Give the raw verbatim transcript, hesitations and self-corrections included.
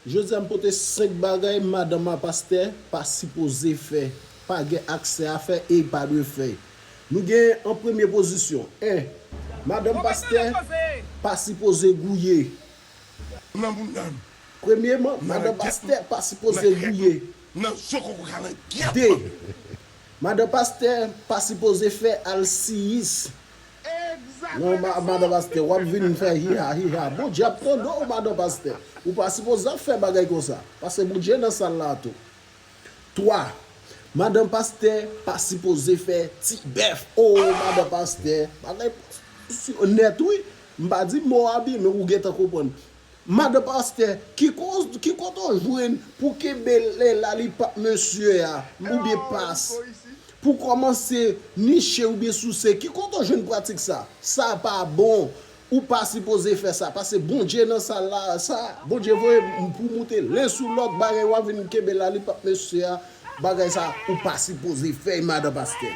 Jodi a m pote senk bagay madanm a pastè pa sipoze fè, pa gen aksè a fè e pa dwe fè. Nou gen an premye pozisyon, en, madanm pastè pa sipoze gouye. Premyeman, madanm pastè pa sipoze gouye. De, madanm pastè pa sipoze fè alsiyis. Non, madanm pastè, w ap vin fè hiha hiha. Bondye ap tande w, madanm pastè. Ou pa sipoze ap fè bagay konsa. Paske Bondye nan sal la tou. Twa, madanm pastè pa sipoze fè ti bèf. O, madanm pastè, bagay nèt wi. M pa di mo a byen, men ou gentan konprann. Madan pastè, ki koz, ki kote w jwenn pou kenbe lè lalipap mesye a, oubyen pas, pou kòmanse niche oubyen souse, ki kote w jwenn pratik sa? Sa pa bon. Ou pa sipoze fè sa, paske Bondye nan sal la, sa, Bondye voye m pou moute len sou lòt bagay, w ap vin kenbe lalipap mesye a, bagay sa, ou pa sipoze fè, madan pastè.